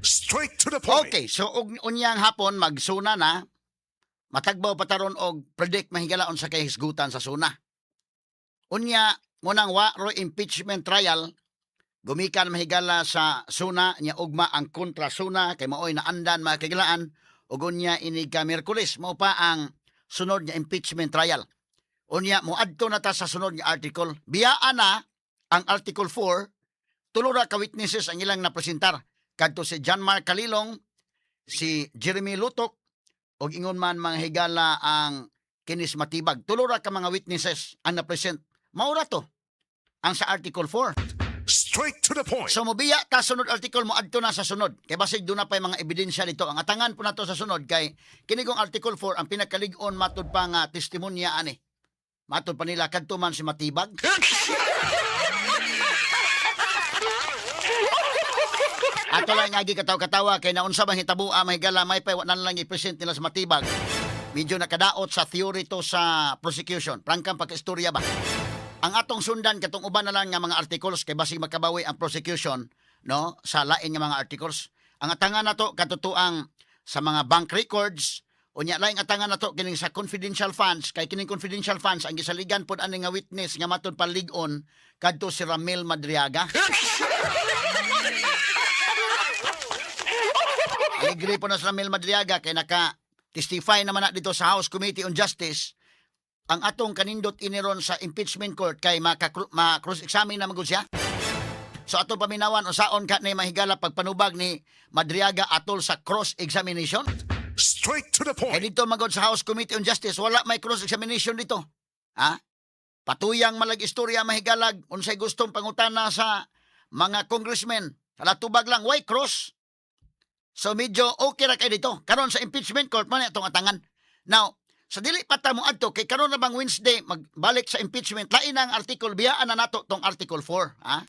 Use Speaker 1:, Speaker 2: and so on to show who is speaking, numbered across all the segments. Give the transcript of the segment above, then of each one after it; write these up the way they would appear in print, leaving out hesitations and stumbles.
Speaker 1: Straight to the point.
Speaker 2: Okay, so og unyang hapon magsuna na, matagbaw pa taron og predict, mahigala, unsa kay hisgutan sa suna. Unya munang wa ro impeachment trial gumikan, mahigala, sa suna nya ugma ang kontra suna kay maoy naandan, mga kahigalaan, ug unya inig ka Miyerkules mao pa ang sunod nga impeachment trial. Unya moadto na ta sa sunod nga article. Biyaan na ang Article 4. Tulo ra ka witnesses ang ilang napresentar kadto si John Mark Kalilong, si Jeremy Lutok, ug ingon man, mga higala, ang Kinis Matibag. Tulo ra ka mga witnesses ang na-present. Mao ra to ang sa Article 4.
Speaker 1: Straight to the point.
Speaker 2: So mobiya ta sunod article, mo adto na sa sunod. Kay basig duna pay mga ebidensya dito. Ang atangan po nato sa sunod kay kini kong Article 4, ang pinakalig-on matud pa nga testimonya ani. Matud pa nila kadto man si Matibag. Ato lang nga katawa-katawa kay naunsa bang hitabo, mahigala, may pa wa na lang i-present nila sa Matibag. Medyo nakadaot sa theory to sa prosecution. Prangkang pagka-istorya ba? Ang atong sundan katong uban na lang nga mga articles kay basig makabawi ang prosecution, no, sa lain nga mga articles. Ang atangan nato katotoang sa mga bank records. Unya laing atangan nato kining sa confidential funds kay kining confidential funds ang gisaligan pod ani nga witness nga matud pa lig-on kadto si Ramil Madriaga. Aligre po na si Ramil Madriaga kay naka testify naman na dito sa House Committee on Justice. Ang atong kanindot iniron sa impeachment court kay ma-cross-examine na magud siya. So atong paminawan unsaon ka ni, mahigala, pagpanubag ni Madriaga atol sa cross-examination.
Speaker 1: Straight to the
Speaker 2: Kay
Speaker 1: point.
Speaker 2: dito magod sa House Committee on Justice wala may cross-examination dito. Ha? Patuyang malag istorya, mahigalag, unsay gustong pangutana sa mga congressmen. Hala, tubag lang, why cross? So medyo okay ra kay dito. Karon sa impeachment court man atong atangan. Now, sa dili pa ta mo adto kay karon na bang Wednesday magbalik sa impeachment, lain na ang article, biyaan na nato tong Article 4, ha?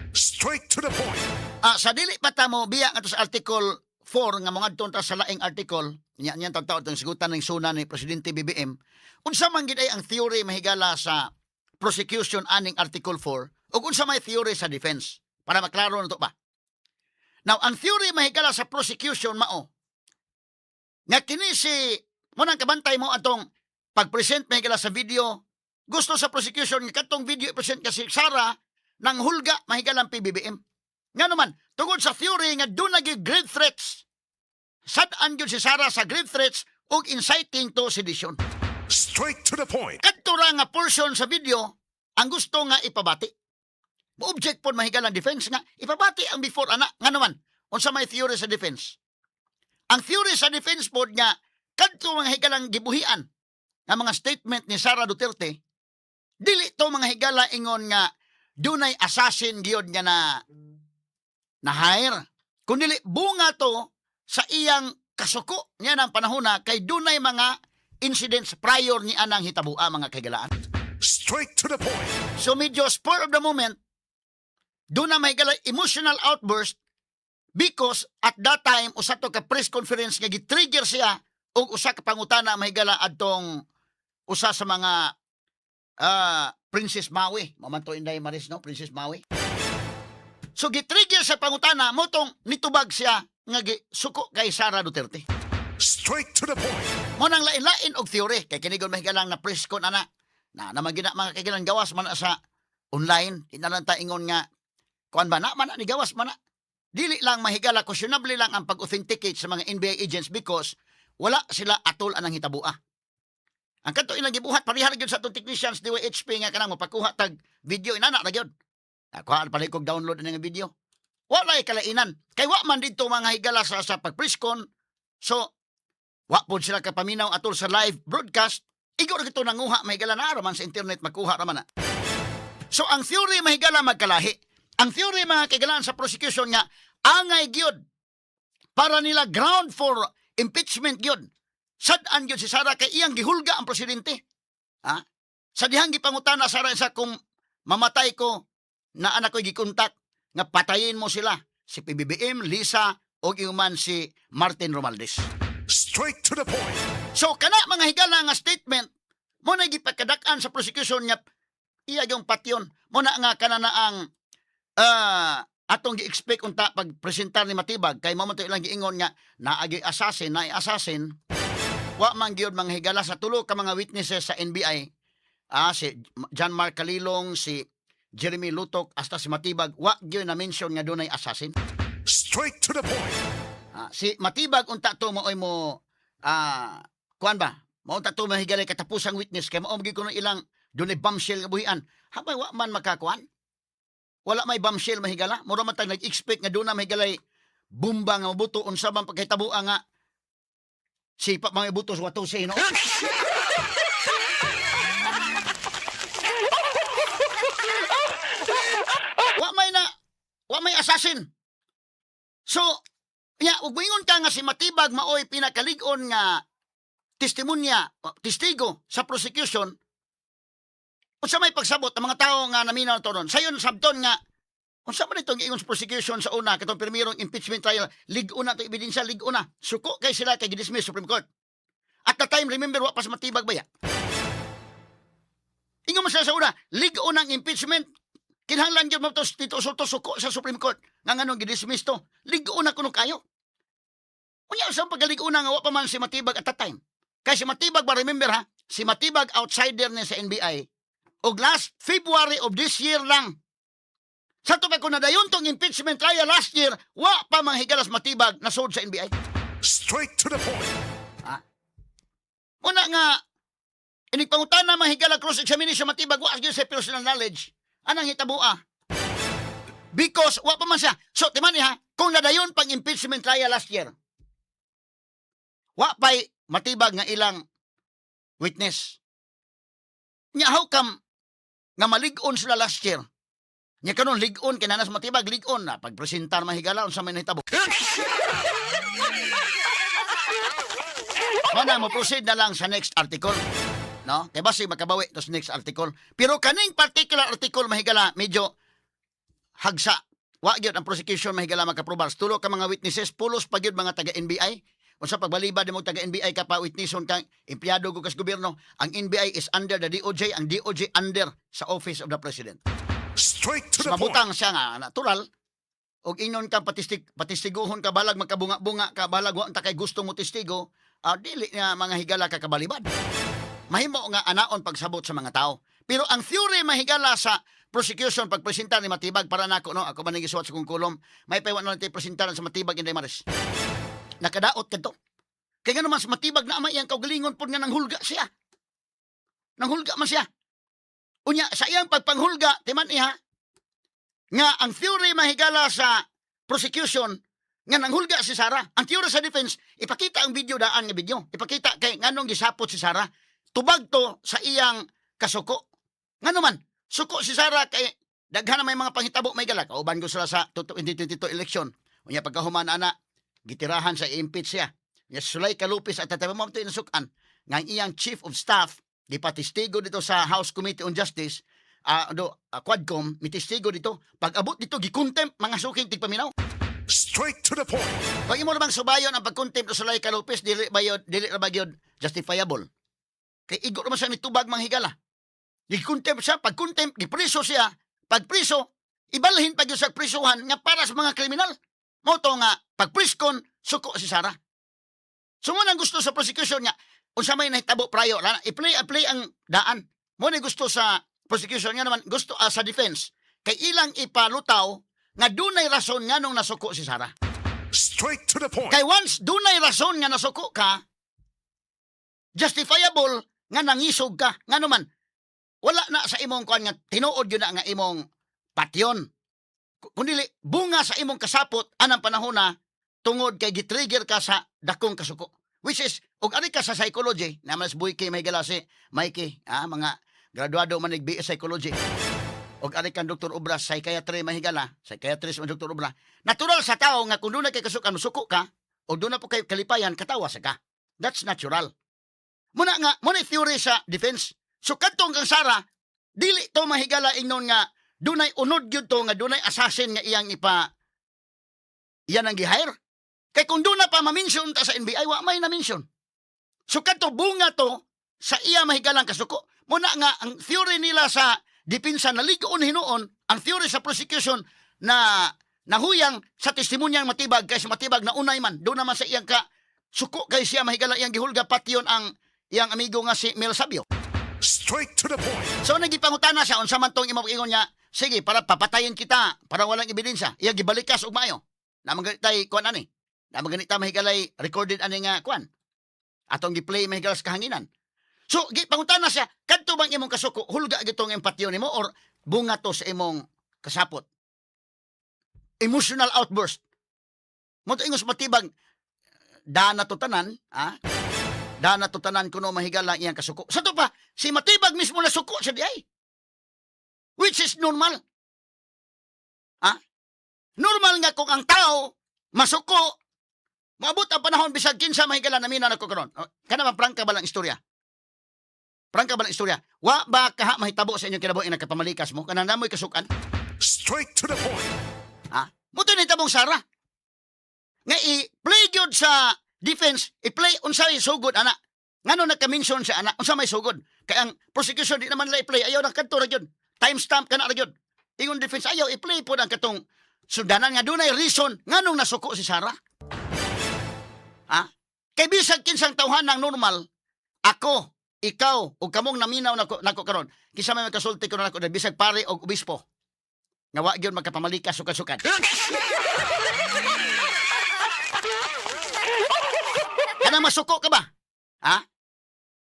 Speaker 1: Straight to the point.
Speaker 2: Ah, sa dili pa ta mo biya ngadto sa Article 4 nga moadto ta sa laing article, nya nya tawtaw tong sigutan ng suna ni Presidente BBM. Unsa man gid ay ang theory, mahigala, sa prosecution aning Article 4 ug unsa may theory sa defense para maklaro na to ba? Now, ang theory, mahigala, sa prosecution mao nga kini si mo nang kabantay mo atong pag-present, mahigala, sa video. Gusto sa prosecution nga katong video i-present kasi Sara nang hulga, mahigala, ang PBBM. Nga naman, tungod sa theory nga duna gyud grave threats. Sad-an gyud si Sara sa grave threats ug inciting to sedition.
Speaker 1: Straight to the point.
Speaker 2: Kadto ra nga portion sa video ang gusto nga ipabati. Mo-object pod, mahigala, ang defense nga ipabati ang before ana. Nga naman, unsa may theory sa defense? Ang theory sa defense pod nga kadto mga higalang gibuhian nga mga statement ni Sara Duterte dili to, mga higala, ingon nga dunay assassin gyud nga na na hire. Kun dili bunga to sa iyang kasuko niya ng panahon na kay dunay mga incidents prior ni anang hitabua, mga kahigalaan.
Speaker 1: Straight to the point.
Speaker 2: So medyo spur of the moment, doon na may gala emotional outburst because at that time usa to ka press conference nga gi-trigger siya og usa ka pangutana, mahigala, adtong usa sa mga Princess Maui. Mao man to, Inday Maris, no? Princess Maui. So gi-trigger sa pangutana mo tong nitubag siya nga gisuko kay Sara Duterte.
Speaker 1: Straight to the point.
Speaker 2: Mo nang lain-lain og theory kay kini gud, mahigalang, na press con ana. Na naman gina, mga kahigalan, gawas man na sa online, di na lang ta ingon nga kuan ba na man na ni gawas man na. Dili lang, mahigala, questionable lang ang pag-authenticate sa mga NBI agents because wala sila atol anang hitabua. Ang kadto ilang gibuhat pareha ra gyud sa atong technicians DYHP nga kanang mapakuha tag video inana ra gyud. Nakuha pa kog download ani nga video. Wala kalainan. Kay wa man didto, mga higala, sa pag-press con. So wa pod sila kapaminaw atol sa live broadcast. Igo ra gito nanguha, mahigala, na man sa internet makuha ra man na. So ang theory, mahigala, magkalahi. Ang theory, mga kaigalaan, sa prosecution nga angay gyud para nila ground for impeachment gyud. Sad-an gyud si Sara kay iyang gihulga ang presidente. Ha? Sa dihang gipangutana Sara sa kung mamatay ko na anak ko gikontak nga patayin mo sila si PBBM, Lisa o man si Martin Romualdez.
Speaker 1: Straight to the point.
Speaker 2: So kana, mga higala, nga statement mo na gipakadak-an sa prosecution nga iya yung patyon mo na nga kana na ang Atong gi-expect unta pag presentar ni Matibag kay mao man to ilang giingon nga naagi assassin, naay assassin, wa man gyud mga higala sa tulo ka mga witnesses sa NBI, si John Mark Kalilong, si Jeremy Lutok, hasta si Matibag, wa gyud na mention nga dunay assassin.
Speaker 1: Straight to the point.
Speaker 2: Si Matibag unta to maoy mo kuan ba? Mao unta to mahigalay katapusang witness kay mao gyud kuno ilang dunay bombshell nga buhian. Habay wa man makakuan. Wala may bombshell, mahigala. Mura man tag nag-expect nga duna mahigalay bomba nga mabuto unsa man pagkahitaboa nga sipa mga buto sa watose, no? Wa may assassin. So, ya, ug moingon ka nga si Matibag maoy pinakalig-on nga testimonya, o, testigo sa prosecution, unsa may pagsabot ang mga tao nga naminaw to ron? Sayon sabton nga unsa man itong giingon sa prosecution sa una katong pirmirong impeachment trial, lig-on na to ebidensya, lig-on na. Suko kay sila kay gidismiss Supreme Court. At the time, remember, wa pa sa Matibag baya. Ingon man sila sa una, lig-on ang impeachment. Kinahanglan gyud mo to Tito Sotto suko sa Supreme Court. Nga nganong gidismiss to. Lig-on na kuno kayo. Unya sa pagalig-on nga wa pa man si Matibag at that time. Kay si Matibag ba, remember ha, si Matibag outsider ni sa NBI. Og last February of this year lang. Sa to pa kung nadayon tong impeachment trial last year, wa pa manghigalas Matibag na sud sa NBI.
Speaker 1: Straight to the point.
Speaker 2: Una nga, inig pangutana mahigala cross-examination Matibag, wa gyud sa personal knowledge. Anang hitaboa? Because wa pa man siya. So, timani ha, kung nadayon pang impeachment trial last year, wa pa'y Matibag nga ilang witness. Nya how come nga malig-on sila last year? Nya kanon lig-on kay nanas Matibag lig-on na pagpresentar mahigala unsa may nahitabo. Mana mo proceed na lang sa next article. No? Kay basi makabawi to sa next article. Pero kaning particular article, mahigala, medyo hagsa. Wa gyud ang prosecution mahigala makaprobar. Tulo ka mga witnesses, pulos pa gyud mga taga NBI. Unsa pagbaliba mo taga NBI ka pa witnesson kang empleyado ko kas gobyerno. Ang NBI is under the DOJ, ang DOJ under sa Office of the President.
Speaker 1: Straight to the point.
Speaker 2: Mabutang siya nga natural og ingnon kang patistig patistiguhon ka, balag magkabunga-bunga ka, balag wa ta kay gusto mo testigo, dili nga mga higala ka kabalibad. Mahimo nga anaon pagsabot sa mga tao. Pero ang theory mahigala sa prosecution pagpresentar ni Matibag, para nako, no, ako man ang gisuwat sa kong kulom, may paywan na lang tayo presentar sa Matibag, Inday Maris. Nakadaot kadto. Kay nga naman sa Matibag na ama iyang kaugalingon pod nga nanghulga siya. Nanghulga man siya. Unya sa iyang pagpanghulga, timan iha, nga ang theory mahigala sa prosecution nga nanghulga si Sara. Ang theory sa defense, ipakita ang video daan nga video. Ipakita kay nganong gisapot si Sara. Tubag to sa iyang kasuko. Ngano man, suko si Sara kay daghan na may mga panghitabo may gala. Kauban ko sila sa 2022 election. Unya pagkahuman ana, gitirahan sa impeach siya. Unya Zuleika Lopez at tataba mo ito inasukan nga ang iyang chief of staff gipatestigo dito sa House Committee on Justice, do Quadcom mitestigo dito. Pag abot dito, gikontempt, mga suking tigpaminaw.
Speaker 1: Straight to the point.
Speaker 2: Pag imo namang subayon ang pagkontempt sa Zuleika Lopez, dili ba yun, dili ra ba gyud justifiable? Kay igo naman siya nitubag manghigala. Gikontempt siya, pag contempt, gipriso siya. Pag priso, ibalhin pa gyud sa prisuhan nga para sa mga kriminal. Mao to nga pag priskon, suko si Sara. So mo nang gusto sa prosecution nga unsa may nahitabo prayo, lana i-play play ang daan. Mo ni gusto sa prosecution nga naman gusto sa defense kay ilang ipalutaw nga dunay rason nganong nasuko si Sara.
Speaker 1: Straight to the point.
Speaker 2: Kay once dunay rason nga nasuko ka, justifiable nga nangisog ka. Nga naman, wala na sa imong kuan nga tinuod yun na nga imong patyon. Kung dili, bunga sa imong kasapot anang panahon na tungod kay gitrigger ka sa dakong kasuko. Which is, og ari ka sa psychology, naman sa buhay kay may si Mikey, mga graduado man BS Psychology. Og ari kang Dr. Obra, psychiatry mahigala, psychiatrist man Dr. Obra. Natural sa tao nga kung doon na kay kasukan, musuko ka, o doon na po kay kalipayan, katawa sa ka. That's natural. Muna nga, muna yung theory sa defense. So kadtong kang Sara, dili to mahigala ingnon nga dunay unod gyud to nga dunay assassin nga iyang ipa iyan ang gi-hire. Kay kung doon na pa ma-mention ta sa NBI, wa may na-mention. So kadto bunga to sa iya mahigalang kasuko. Muna nga ang theory nila sa depensa na ligoon hinuon, ang theory sa prosecution na Nahuyang sa testimonya matibag kay sa matibag na unay man doon naman sa iyang ka suko kay siya, mahigala, iyang gihulga patyon ang iyang amigo nga si Mel Sabio.
Speaker 1: Straight to the point.
Speaker 2: So nagipangutana siya unsa man tong imong ingon niya, sige para papatayin kita para walang ebidensya. Iya gibalikas og maayo. Na tay kuan ani. Na ganita, mahigalay, recorded ani nga kuan. Atong gi-play, mahigala, sa kahanginan. So gipangutana siya, kadto bang imong kasuko hulga gitong empatyo nimo or bunga to sa imong kasapot? Emotional outburst. Mo to ingos matibag dana to tanan, ha? Dana to tanan kuno, mahigala, iyang kasuko. Sa to pa, si matibag mismo na suko sa diay. Which is normal. Ha? Normal nga kung ang tao masuko, maabot ang panahon bisag kinsa, mahigala, namina na ko karon. O, kana man prangka ba lang istorya? Prangka ba lang istorya? Wa ba kaha mahitabo sa inyong kinabuhi nagkapamalikas mo? Kanang namoy kasukan?
Speaker 1: Straight to the point.
Speaker 2: Ha? Muto ni tabong Sara. Nga i-play gyud sa defense, i-play unsay sugod ana. Ngano nagka-mention siya ana, unsa may sugod? Kay ang prosecution di naman nila i-play, ayaw na kadto ra gyud. Timestamp kana ra gyud. Ingon defense ayaw i-play pod ang katong sundanan nga dunay reason nganong nasuko si Sara. Ha? Kay bisag kinsang tawhan ng normal, ako, ikaw, ug kamong naminaw nako nako karon, kinsa may makasulti ko nako, bisag pare og obispo nga wa gyud magkapamalikas sukad-sukad. Kanang masuko ka ba? Ha?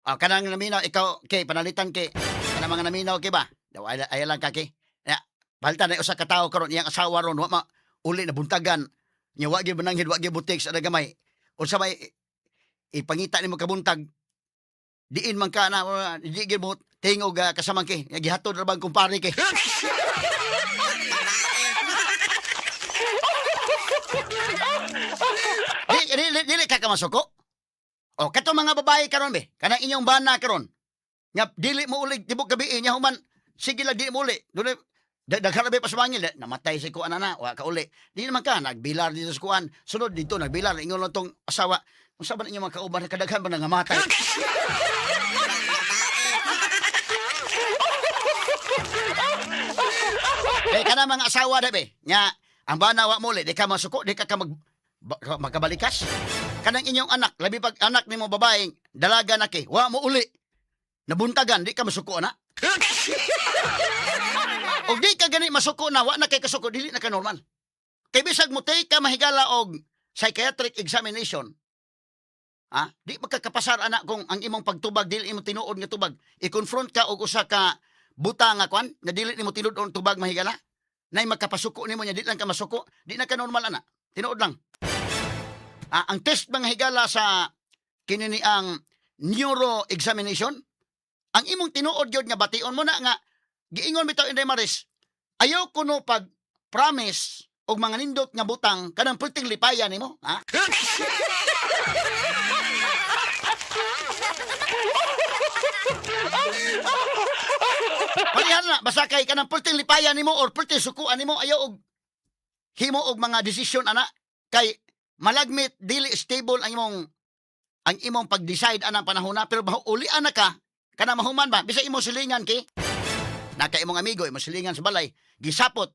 Speaker 2: O, kanang naminaw, ikaw, kay, panalitan kay, kanang mga naminaw kay ba? Daw, ay, ay lang ka, kay. Ya, palitan na usa ka tawo karon iyang asawa ron, wa ma, uli na buntagan. Nya wa gyud mananghid, wa gyud butik sa gamay. Unsa may ipangita nimo kabuntag, diin man ka na, di gyud mo tingog kasamang kay, gihatod ra bang kumpare kay. Di, dili, dili ka kamasuko. O, kato mga babae karon be, kanang inyong bana karon. Nga dili mo ulig tibok gabi eh, nya human sige lang di mo uli. Dunay daghan pa sa bangil, namatay si kuan na, wa ka uli. Di naman ka nagbilar dito sa kuan. Sunod dito nagbilar ingon lang tong asawa. Unsa ba ninyo mga kauban kadaghan ba nga matay? Eh kana mga asawa da be. Nya ang bana wa mo uli, di ka masuko, di ka ka magkabalikas. Kanang inyong anak, labi pag anak nimo babaeng dalaga na kay, wa mo uli. Nabuntagan, di ka masuko na. Og di ka gani masuko na, wa na kay kasuko, dili na ka normal. Kay bisag mo take ka, mahigala, og psychiatric examination, ha? Di makakapasar ana kung ang imong pagtubag dili imo tinuod nga tubag. I-confront ka og usa ka buta nga kwan nga dili nimo tinud-on tubag, mahigala. Nay magkapasuko nimo nya di lang ka masuko, di na ka normal ana. Tinuod lang. Ah, ang test, mga higala, sa kini ni ang neuro examination, ang imong tinuod gyud nga bation mo na nga giingon bitaw Inday Maris, ayaw kuno pag promise og mga nindot nga butang kanang perting lipayan nimo, ha? Palihan na basta kay kanang perting lipayan nimo or perting sukuan nimo, ayaw og himo og mga desisyon ana kay malagmit dili stable ang imong pag-decide anang panahon na, pero ulian na ka kana mahuman ba bisa imo silingan kay naka imong amigo imong silingan sa balay gisapot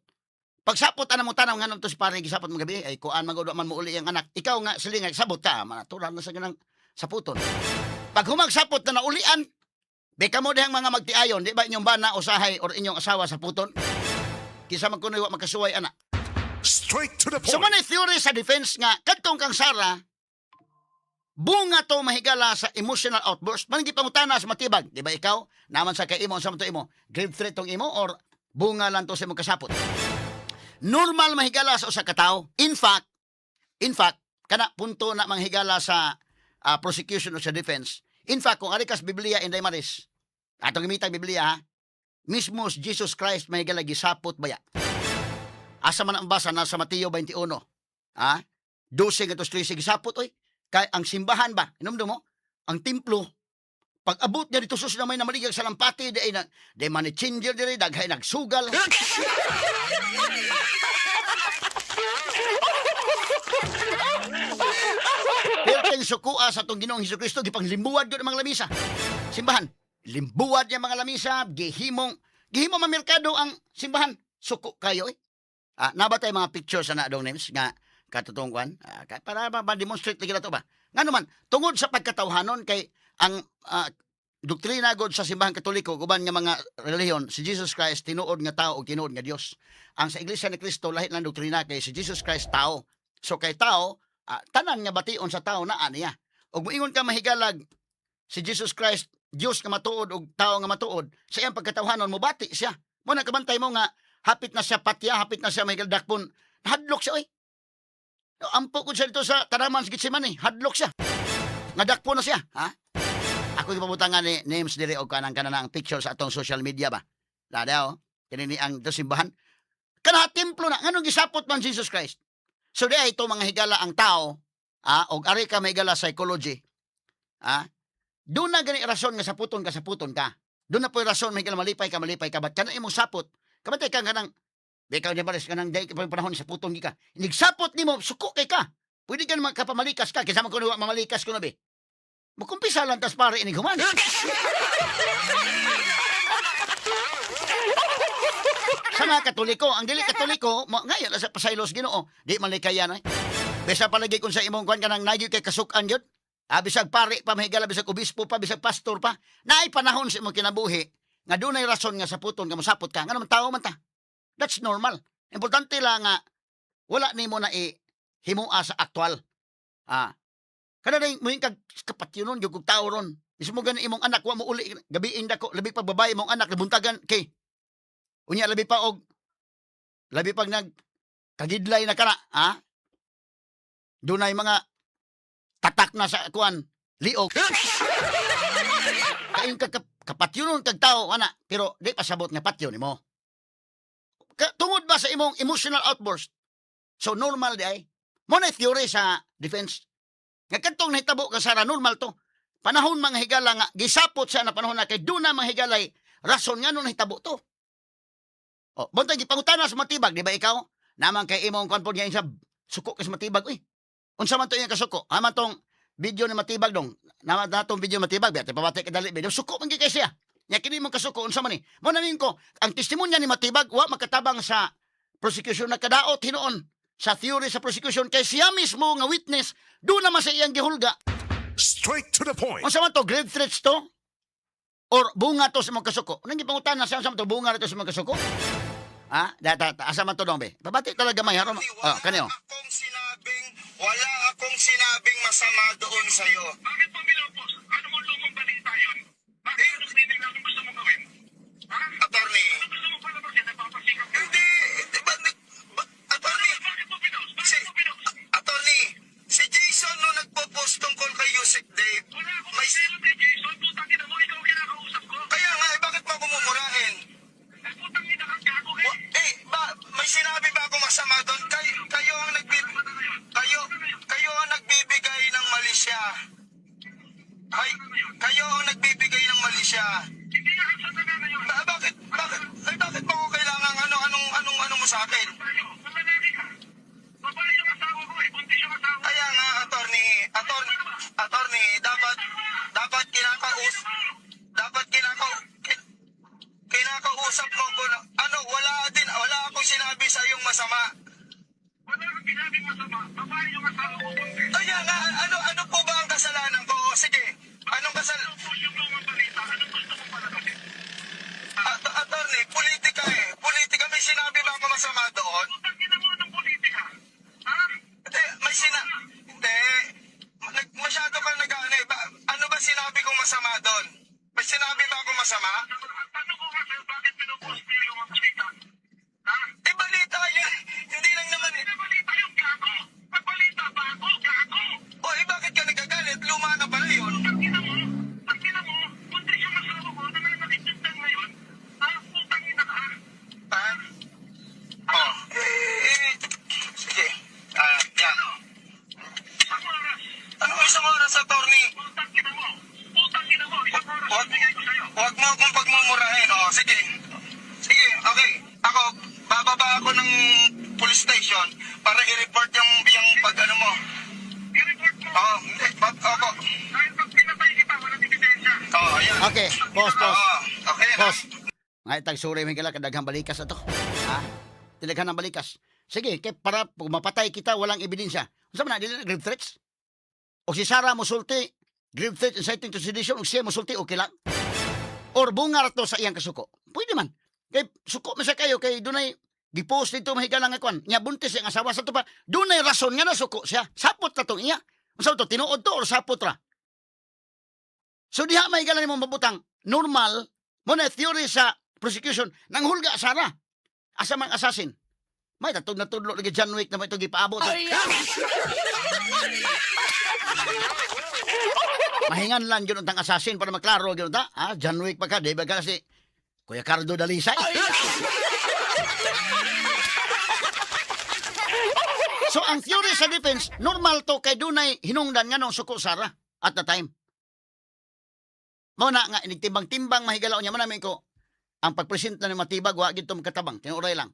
Speaker 2: pagsapot ana mo tanaw nganong to si pare gisapot mo gabi ay kuan man gud man mo uli ang anak ikaw nga silingan sabot ka manatural na sa ganang saputon pag humagsapot na naulian be kamo dihang mga magtiayon di ba inyong bana usahay or inyong asawa sa puton kinsa man kuno wa makasuway ana.
Speaker 1: Straight to the
Speaker 2: So
Speaker 1: point.
Speaker 2: man theory sa defense nga kadtong kang Sara bunga to, mahigala, sa emotional outburst. Man gipangutana sa matibag, di ba ikaw naman sa kay imo unsa man to imo? Grave threat tong imo or bunga lang to sa imong kasapot? Normal, mahigala, sa usa ka tawo. In fact, kana punto na manghigala sa prosecution o sa defense. In fact, kung ari kas Biblia, Inday Maris, atong gamitan Biblia ha, mismo si Jesus Christ, mahigala, gisapot baya. Asa man ang basa na sa Mateo 21. Ha? 12 ngadto 13 gisapot oy. Kay ang simbahan ba? Inomdum mo? Ang templo pag abot niya dito sus na may namaligag sa lampati di ay na di man ni changer diri daghay nagsugal. Perteng sukua sa atong Ginoong Hesus Kristo gipanglimbuwad gyud ang mga lamisa. Simbahan, limbuwad niya mga lamisa, gihimong gihimo mamerkado ang simbahan. Suko kayo eh. Naa ba tay mga pictures ana dong names nga katutong kwan? Para ma-demonstrate lagi nato ba? Ngano man, tungod sa pagkatawhanon kay ang doktrina god sa Simbahang Katoliko, uban nga mga relihiyon, si Jesus Christ tinuod nga tao ug tinuod nga Dios. Ang sa Iglesia ni Cristo, lahi lang doktrina kay si Jesus Christ tao. So kay tao, tanan nga bation sa tao naa niya. Ug moingon ka, mahigalag, si Jesus Christ Dios nga matuod ug tao nga matuod, sa iyang pagkatawhanon mobati siya. Mo na kabantay mo nga hapit na siya patya, hapit na siya may dakpon. Hadlok siya oy. Ampo ko siya dito sa tanaman sa Gitsemane, hadlok siya. Nga dakpon na siya, ha? Ako ipabutangan ni names diri og kanang kanang picture sa atong social media ba. Lada oh, kini ni ang do simbahan. Kana templo na, nganong gisapot man Jesus Christ? So di ay ito, mga higala, ang tao, og ari ka, mahigala, psychology. Doon na gani rason nga saputon ka, saputon ka. Doon na po rason, mahigala, malipay ka, malipay ka. Ba't kana imong sapot? Kabantay ka kanang Bikaw ni Baris kanang day pa panahon saputon gi ka. Inigsapot nimo, suko kay ka. Pwede ka naman kapamalikas ka kaysa man kuno mamalikas kuno be. Mukumpisa lang tas pare inig human. Sa mga Katoliko, ang dili Katoliko, mo ngayon sa pasaylos Ginoo, di man likayan ay. Bisa palagi kung sa imong kwan kanang nagyo kay kasukan gyud. Bisag pare pa, mahigala, bisag obispo pa, bisag pastor pa, naay panahon sa imong kinabuhi nga dunay rason nga saputon ka, mosapot ka, ngano man tao man ta. That's normal. Importante lang nga wala nimo na i himua sa aktual. Kada rin mo kag kapatyonon gyud kog tao ron. Mismo gani imong anak wa mo uli gabiing dako, labi pa babae imong anak nabuntagan kay. Unya labi pa og labi pag nag kagidlay na kana, ha? Dunay mga tatak na sa kuan, liog. Kayon ka kapatyonon kag tao ana, pero di pasabot nga patyo nimo. Tungod ba sa imong emotional outburst? So normal di ay. Mo na theory sa defense. Nga kadtong nahitabo ka Sara, normal to. Panahon, mga higala, nga gisapot siya na panahon na kay doon na, mga higalay, rason nga nung nahitabo to. O, buntag gipangutana sa Matibag, di ba ikaw? Naman kay imong kwan po niya sa suko kay sa Matibag, uy. Unsa man to iyang kasuko? Haman tong video ni Matibag dong. Naman natong video ni Matibag, biya pabati ka dali video. Suko man gyud kay siya. Nya kini mong kasuko unsa man ni? Mo na ko, ang testimonya ni Matibag wa makatabang sa prosecution, nakadaot hinuon sa theory sa prosecution kay siya mismo nga witness doon naman sa iyang gihulga.
Speaker 1: Straight to the point.
Speaker 2: Unsa man to, grave threats to? Or bunga to sa mga kasuko? Nang gipangutana siya, unsa man to, bunga na to sa mga kasuko? Ha? Da, da, asa man to dong be? Babati talaga may haron.
Speaker 3: Wala
Speaker 2: Oh, kanyo.
Speaker 3: akong sinabing masama doon sa'yo.
Speaker 4: Bakit mo pinopos? Ano mo lumang balita yun? Bakit, anong meaning, anong gusto mo gawin? Ha?
Speaker 3: Attorney,
Speaker 4: Ano gusto mo palabasin? Napapasikat ka?
Speaker 3: hindi, hindi ba, ba attorney,
Speaker 4: Bakit mo pinost?
Speaker 3: si,
Speaker 4: Bakit mo pinost?
Speaker 3: attorney, si Jason nung nagpo-post tungkol kay Usec Dave,
Speaker 4: Wala akong
Speaker 3: may,
Speaker 4: selo kay Jason. Putang ina mo, ikaw ang kinakausap ko.
Speaker 3: Kaya nga, eh, bakit mo ako mumurahin?
Speaker 4: Eh, putang ina kang gago eh.
Speaker 3: Eh, ba, may sinabi ba ako masama doon? Kayo ang nagbibigay ng mali siya. Ay, kayo ang nagbibigay ng mali siya.
Speaker 4: Hindi nga sa na ngayon.
Speaker 3: Bakit, ay, bakit mo ako kailangan ano, anong, anong, ano mo sa akin?
Speaker 4: Tayo, kung lalaki ka. Babae yung asawa ko eh. Buntis yung asawa ko.
Speaker 3: Kaya nga, attorney, attorney, attorney, dapat, dapat kinakaus, dapat kinakau, kinakausap mo ko na, ano, wala din, wala akong sinabi sa iyong masama.
Speaker 4: Wala kang sinabing masama. Babae yung asawa ko, buntis.
Speaker 3: Kaya nga, ano, ano po ba ang kasalanan ko? O, sige, anong kasal,
Speaker 4: Pinost yung lumang balita. Anong gusto mo palabasin?
Speaker 3: Attorney, politika eh. Politika, may sinabi ba ako masama doon?
Speaker 4: Putang ina mo, anong politika? Ha?
Speaker 3: Hindi, may sina... Hindi. Masyado kang nag-ano eh. Ano ba sinabi kong masama doon? May sinabi ba akong masama?
Speaker 4: Ang tanong ko nga sa'yo, bakit pinupost mo yung lumang balita? Ha?
Speaker 3: Eh, balita yun. Hindi lang naman eh.
Speaker 4: Balita yung gago! Pag balita, bago, gago!
Speaker 3: O, eh, bakit ka nagagalit? Luma na pala yun.
Speaker 4: Pag ina mo, buntis yung asawa ko, nananakit yung tiyan ngayon. Ha? Putang ina ka!
Speaker 3: Ha? Oh, eh, eh, sige. Ah, yan.
Speaker 4: Isang oras!
Speaker 3: Ano isang oras, attorney?
Speaker 4: Putang ina mo! Putang ina mo! Isang oras
Speaker 3: Wag,
Speaker 4: bigay ko sa'yo!
Speaker 3: wag mo akong pagmumurahin. Oh, sige. Sige, okay. Ako, bababa ako ng police station para i-report yung pag ano mo.
Speaker 4: I-report mo!
Speaker 3: Oo, hindi. Opo.
Speaker 4: Dahil pag pinatay kita, walang ebidensya!
Speaker 3: Oo, ayan.
Speaker 2: Okay, pause, pause.
Speaker 3: Oo, okay na.
Speaker 2: Pause. Mga itag suri may kala kadaghang balikas ato. Ha? Tinaghan ng balikas. Sige, kay para pag mapatay kita, walang ebidensya. Unsa man na, dili na grave threats? O si Sara mosulti, grave threat, inciting to sedition, o siya mosulti, okay lang? Or bunga ra to sa iyang kasuko. Pwede man. Kay suko man siya kayo, kay dunay gipost dito mahigala nga kwan. Nya buntis ang asawa sa to pa. Dunay rason nga nasuko siya. Sapot na tong iya. Unsa to, tinuod to or sapot ra? So diha mahigala nimo mabutang normal mo na theory sa prosecution nang hulga Sara. Asa man assassin? May tatug natudlo lagi John Wick na may ito gipaabot. Mahingan lang yun ang assassin para maklaro yun ta. Ah, John Wick pa ka, di ba ka si Kuya Cardo Dalisay? So ang theory sa defense, normal to kay dunay hinungdan nga nung suko Sara at the time. Mao na nga inigtimbang-timbang mahigalaw niya man namin ko ang pagpresent na ni Matibag wa gid to makatabang, tinuray lang.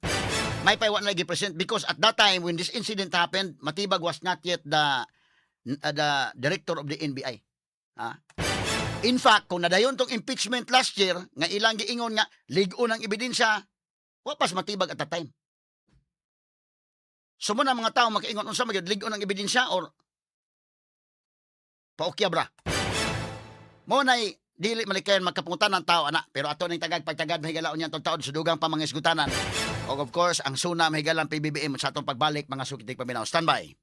Speaker 2: May pa wa na present because at that time when this incident happened, Matibag was not yet the director of the NBI. Ha? In fact, kung nadayon tong impeachment last year, nga ilang giingon nga lig-on ang ebidensya, wa pas Matibag at that time. So mo na mga tao makaingon unsa magyud, lig-on ang ebidensya or paukya bra. Mo nay dili malikayan magkapungutan ng tao ana, pero ato ning tagag pagtagad mahigalaon niya taon sa dugang pa mga isgutanan. Og of course, ang SONA mahigalang PBBM sa atong pagbalik, mga sukitik paminaw. Standby.